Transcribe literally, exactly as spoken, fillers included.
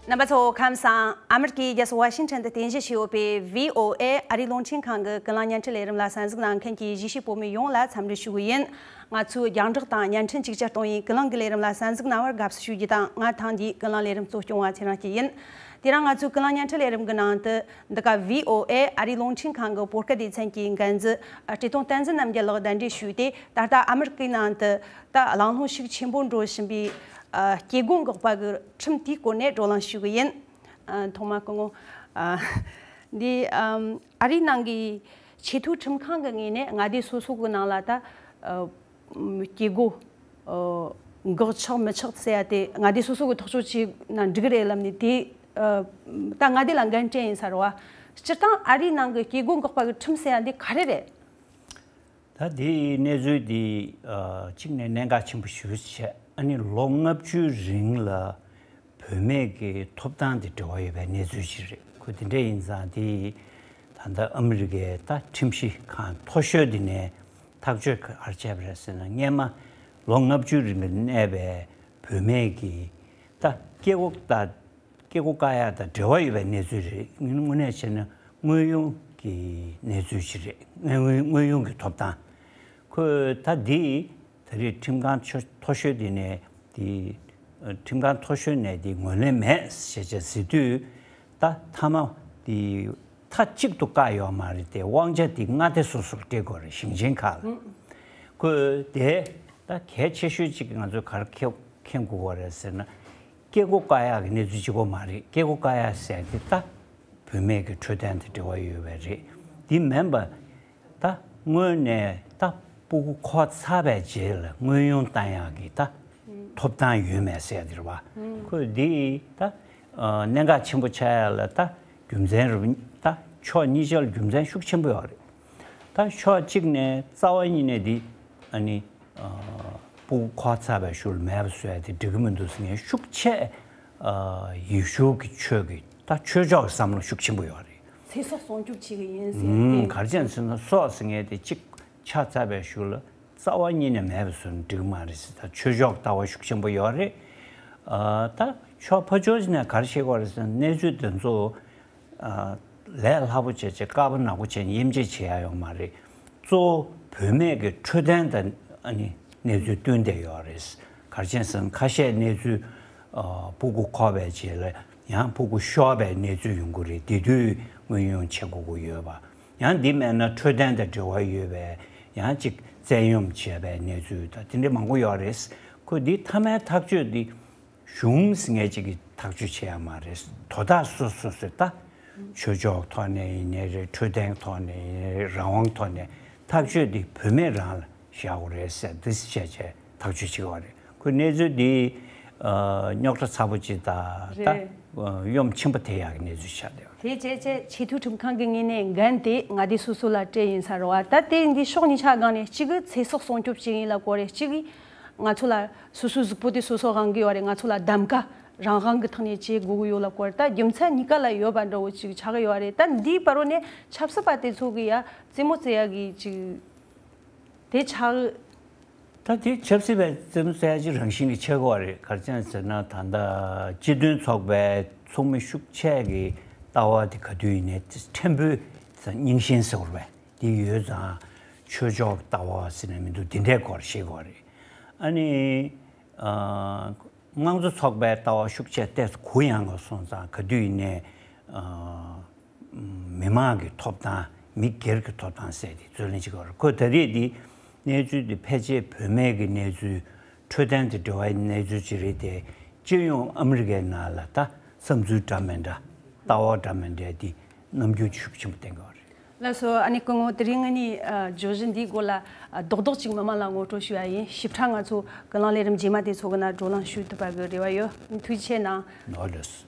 རྣམ་པ་ཚོ་ཁམས་བཟང་། ཨ་མི་རི་ཀའི་རྒྱལ་ས་ཝ་ཤིང་ཊོན་དུ་རྟེན་གཞི་བྱས་ཡོད་པའི་བྷི་ཨོ་ཨེ་ཨ་རིའི་རླུང་འཕྲིན་ཁང་གི་ཀུན་གླེང་བརྙན་འཕྲིན་ལས་རིམ་ལ་གསན་གཟིགས་གནང་མཁན་གྱི་གཞིས་བྱེས་བོད་མི་ཡོངས་ལ་འཚམས་འདྲི་ཞུ་གི་ཡིན། ང་ཚོའི་རྒྱང་བསྒྲགས་དང་བརྙན་འཕྲིན་གཅིག་ཅར་གཏོང་བའི་ཀུན་གླེང་གི་ལས་རིམ་ལ་གསན་གཟིགས་གནང་བར་དགའ་བསུ་ཞུ་རྒྱུ་དང་། ང་ཐེངས་འདིའི་ཀུན་གླེང་ལས་རིམ་གཙོ་སྐྱོང་བ་ཚེ་རིང་སྐྱིད་ཡིན། དེ་རིང་ང་ཚོའི་ཀུན་གླེང་བརྙན་འཕྲིན་ལས་རིམ་གྱི་ནང་དུ། འདི་ག་བྷི་ཨོ་ཨེ་ཨ་རིའི་རླུང་འཕྲིན་ཁང་གི་བོད་སྐད་སྡེ་ཚན་གྱི་འགན་འཛིན་བཀྲས་མཐོང་བསྟན་འཛིན་རྣམ་རྒྱལ་ལགས་གདན་འདྲེན་ཞུས་ཏེ། ད་ལྟ་ཨ་མི་རི་ཀའི་ནང་དུ་ད་གླེང་སློང་ཤུགས་ཆེན་པོ་འགྲོ་བཞིན་པའི་ཨ་སྐྱེ་སྒོ་འགོག་པ་གི་ཁྲིམས་དེའི་སྐོར་ནས་བགྲོ་གླེང་ཞུ་གི་ཡིན། ཨ་ཐོག་མ་སྐུ་ངོ། ཨ་འདི་ཨམ་ཨ་རིའི་ནང་གི་ཆེས་མཐོའི་ཁྲིམས་ཁང་གི་ངོས་ནས་མངའ་སྡེ་སོ་སོ་གི་ནང་ལ་ད་ཨ་སྐྱེ་སྒོ་ཨ་འགོག་ཆོག་མི་ཆོག་ཟེར་ཡ་དེ་མངའ་སྡེ་སོ་སོ་གི་ཐག་གཅོད་བྱས་ན་འགྲིག་གི་རེད་ལབ་ནས། དེ་ཨ་ད་མངའ་སྡེ་ལ་འགན་སྤྲད་ཡིན་ས་རེད་བ། སྤྱིར་བཏང་ཨ་རིའི་ནང་གི་སྐྱེ་སྒོ་འགོག་པ་གི་ཁྲིམས་ཟེར་ཡ་འདི་ག་རེ་རེད། ད་དེའི་གནས་ཚུལ་འདི་ཨ་གཅིག་ནས་གནད་འགག་ཆེན་པོ་ཞེ་པོ་ཅིག་བྱས། ཨ་ནི་ལོ་ལྔ་བཅུའི་རིང་ལ་བུད་མེད་ཀྱི་ཐོབ་ཐང་དེ་འབྲེལ་བ་ཡོད་པའི་གནས་ཚུལ་ཞིག་རེད། ཁོ་དེ་འདྲ་ཡིན་ཙང་དེ་ད་ལྟ་ཨ་མི་རི་ཀའི་ད་ཁྲིམས་ཞིབ་ཁང་མཐོ་ཤོས་དེ་ནས་ཐག་གཅོད་ག་རེ་བྱས་པ་རེད་ཟེར་ན། སྔན་མ་ལོ་ལྔ་བཅུའི་རིང་ལ་གནས་པའི་བུད་མེད་ཀྱི་ད་སྐྱེ་སྒོ་ད་སྐྱེ་སྒོ་བཀག་ཡག་དང་འབྲེལ་བ་ཡོད་པའི་གནས་ཚུལ་རེད། དངོས་གནས་བྱས་ན་དངོས་ཡོང་གི་གནས་ཚུལ་ཞིག་རེད། དངོས་དངོས་ཡོང་གི་ཐོབ་ཐང་། ཁོས་ད་འདི་ད་རེས་ཁྲིམས་ཁང་ཆོ་མཐོ་ཤོས་དེ་ནས་དེ་ཁྲིམས་ཁང་མཐོ་ཤོས་ནས་དེ་ངོས་ལེན་མེད་ཞེས་བྱས་ཟེར་དུས། ད་མཐའ་མ་དེ་མཐའ་གཅིག་ཏུ་བཀག་ཡོད་མ་རེད་དེ། དབང་ཆ་དེ་མངའ་སྡེ་སོ་སོར་སྤྲད་དགོས་རེད། ཞིང་ཆེན་ཁག་ལ། ཁོས་དེ་ད་གལ་ཆེ་ཤོས་གཅིག་ང་ཚོས་ག་རེ་མཁྱེན་མཁྱེན་དགོས་པ་རེད་ཟེར་ན། སྐྱེ་སྒོ་བཀག་ཡག་གི་གནས་ཚུལ་གཅིག་པོ་མ་རེད། སྐྱེ་སྒོ་བཀག་ཡག་ཟེར་དེ་ད་བུད་མེད་ཀྱི་འཕྲོད་བསྟེན་དང་འབྲེལ་བ་ཡོད་པ་རེད། དེ་མིན་པ་ད་སྔོན་ནས་ད་སྤུ་གུ་འཁོར་ཚར་བའི་རྗེས་ལ་དངོས་ཡོང་བཏང་ཡག་གི་ད་ཐོབ་ཐང་ཡོད་མེད་ཟེར་དེ་རེད་བ། ཁོས་འདི་ད་གནད་འགག་ཆེན་པོ་ཆགས་ཡག་ལ་ད་རྒྱུ་མཚན་རེད། ད་ཕྱོགས་གཉིས་ཆར་རྒྱུ་མཚན་ཤུགས་ཆེན་པོ་ཡོད་རེད། ད་ཕྱོགས་གཅིག་ནས་རྩ་བ་ཉིད་ནས་འདི་ཨ་ནི་ཨ་སྤུ་གུ་འཁོར་ཚར་བའི་ཤུལ་མེད་པ་བཟོ་ཡ་དེ་འགྲིག་གི་མི་འདུག་ཟེར་མཁན་ཤུགས་ཆེ། ཨ་ཡེ་ཤུ་གི་ཆོས་ཀྱི་ད་ཆོས་ཕྱོགས་ཀྱི་བསམ་བློ་ཤུགས་ཆེན་པོ་ཡོད་རེད། ཚེ་སྲོག་སྲུང་སྐྱོབ་བྱེད་ཀྱི་ཡིན་ཟེར་ཨུམ་ཏེ། ག་རེ་བྱས་ཟེར་ན་སྲོག་ཟེར་མཁན་དེ་གཅིག་ཆགས་ཚར་བའི་ཤུལ་ལ་རྩ་བ་ཉིད་ནས་མེད་པ་བཟོ་ན་འགྲིག་གི་མ་རེད་ཟེར། ད་ཆོས་ཕྱོགས་ལྟ་བ་ཤུགས་ཆེན་པོ་ཡོད་རེད། ཨ་ད་ཕྱོགས་ཕར་ཕྱོགས་ཅིག་ནས་ག་རེ་བཤད་ཀྱི་ཡོད་རེད་ཟེར་ན། གནས་ཚུལ་དེ་ཚོ་ཨ་ལས་སླ་པོ་བྱས་བྱས་དཀར་པོ་ནག་པོ་བྱས་ནས་དབྱེ་འབྱེད་བྱེད་ཡ་ཡོད་མ་རེད། གཙོ་བོ་བུད་མེད་ཀྱི་འཕྲོད་བསྟེན་དང་ཨ་ནི་གནས་ཚུལ་བསྟུན་བསྡད་ཡོད་རེད། ག་རེ་བྱས་ཟེར་ན་ཁ་ཤས་གནས་ཚུལ་ཨ་སྤུ་གུ་འཁོར་བའི་རྗེས་ལ་ཡང་སྤུ་གུ་ཤོར་བའི་གནས་ཚུལ་ཡོང་གི་རེད། དེ་དུས་དངོས་ཡོང་བྱེད་དགོས་ཀྱི་ཡོད་པ། ཡང་འདི་མེད་ན་འཕྲོད་བསྟེན་དང་འབྲེལ་བ་ཡོད་པའི་ཡང་ཅིག་བཙན་གཡེམ་བྱས་པའི་གནས་ཚུལ་དང་དེ་འདྲ་མང་པོ་ཡོད་རེད། ཁོས་འདི་མཐའ་མའི་ཐག་གཅོད་འདི་གཞུང་ཟེར་མཁན་ཅིག་གིས་ཐག་གཅོད་བྱེད་ཡ་མ་རེད། དོ་བདག་སོ་སོ་སོས་ད་ཆོས་ཕྱོགས་ཐོག་ནས་ཡིན་ནའི་རེད། འཕྲོད་བསྟེན་ཐོག་ནས་ཡིན་ནའི་རེད། རང་དབང་ཐོག་ནས་ཐག་གཅོད་འདི་བུད་མེད་རང་ལ་བཞག་དགོས་རེད་ཟེར། འདི་བྱས་བྱས་ཐག་གཅོད་བྱེད་དགོས་རེད། ཁོས་གནས་ཚུལ་འདི་ཨ་རྙོག་དྲ་ཚ་པོ་ཅིག་དང་ད་རེད། ཨ་གཡོ་ཅིག་ཆེན་པོ་ཐེབས་ཡག་གི་གནས་ཚུལ་ཆགས་བསྡད་པ་རེད། དེ་བྱས་བྱས་ཆེས་མཐོའི་ཁྲིམས་ཁང་གི་ངོས་ནས་འགན་དེ་མངའ་སྡེ་སོ་སོ་ལ་སྤྲད་ཡིན་ས་རེད་བ། ད་དེ་འདི་ཕྱོགས་གཉིས་ཆ་སྒང་ནས་གཅིག་གིས་ཚེ་སྲོག་སྲུང་སྐྱོབ་བྱེད་ཡིན་ལབ་ཀྱི་ཡོད་རེད། གཅིག་གིས་ང་ཚོ་ལ་སོ་སོའི་གཟུགས་པོ་དེ་སོ་སོ་དབང་གི་ཡོད་རེད། ང་ཚོ་ལ་གདམ་ག་རང་དབང་གི་ཐོག་ནས་བྱེད་དགོས་ཀྱི་ཡོད་ལབ་ཀྱི་ཡོད་རེད། ད་རྒྱུ་མཚན་གཉིས་ཀ་ལ་ཡོད་པ་འདྲ་བོ་ཅིག་ཆགས་ཀྱི་ཡོད་རེད། ད་འདིའི་བར་རོ་ནས་ཆབ་སྲིད་པ་དེ་ཚོ་གིས་ཡ་རྩེད་མོ་རྩེ་ཡ་གི་ཅིག་དེ་ཆགས། ད་དེ་ཆབ་སྲིད་པའི་རྩེད་མོ་རྩེ་ཡ་ཅིག་རང་བཞིན་གྱིས་ཆགས་ཀྱི་ཡོད་རེད། ག་རེ་བྱས་ཟེར་ན་ད་ལྟ་སྤྱི་མཐུན་ཚོགས་པའི་ཚོགས་མི་ཤུགས་ཆེ་གི་ལྟ་བ་དེ་ག་དུས་ཡིན་ནའི་ཕྲན་བུ་རྙིང་ཞེན་ཟེར་བ་དེ་ཡོད་ཙང་། ཆོས་ཕྱོགས་ལྟ་བ་ཟེར་ན་མི་འདུག་དེ་འདྲའི་སྐོར་བཤད་ཀྱི་ཡོད་རེད། ཨ་ནི་ཨ་དམངས་གཙོ་ཚོགས་པའི་ལྟ་བ་ཤུགས་ཆེ་ཏོག་ཙམ་གུ་ཡངས་ལ་སོང་ཙང་། ག་དུས་ཡིན་ནའི་ཨ་མི་མང་གི་ཐོབ་ཐང་། མི་སྒེར་གྱི་ཐོབ་ཐང་ཟེར་དེ་རྩོད་ལེན་བྱེད་ཀྱི་ཡོད་རེད། ཁོས་ད་རེས་འདི་གནས་ཚུལ་འདི་ཕལ་ཆེར་བུད་མེད་ཀྱི་གནས་ཚུལ། འཕྲོད་བསྟེན་དང་འབྲེལ་བའི་གནས་ཚུལ་ཅིག་རེད་དེ། སྤྱི་ཡོངས་ཨ་མི་རི་ཀའི་ནང་ལ་ད་བསམ་ཚུལ་འདྲ་མི་འདྲ། ལྟ་བ་འདྲ་མི་འདྲ་འདི་རྣམ་འགྱུར་ཤུགས་ཆེན་པོ་བསྟན་གྱི་ཡོད་རེད། ལགས་སོ། ཨ་ནི་སྐུ་ངོ། དེ་རིང་ངེད་གཉིས་ཨ་བརྗོད་གཞི་འདིའི་སྐོར་ལ་ཨ་རྡོག་རྡོག་ཅིག་མི་མང་ལ་ངོ་སྤྲོད་ཞུ་ཡ་ཡིན། ཞིབ་ཕྲ་ང་ཚོ་ཀུན་གླེང་ལས་རིམ་རྗེས་མ་དེ་ཚོ་གི་ནང་བགྲོ་གླེང་ཞུ་ཐུབ་པ་གི་རེ་བ་ཡོད། ཐུགས་རྗེ་ཆེ་གནང་། ནོར་ལེས།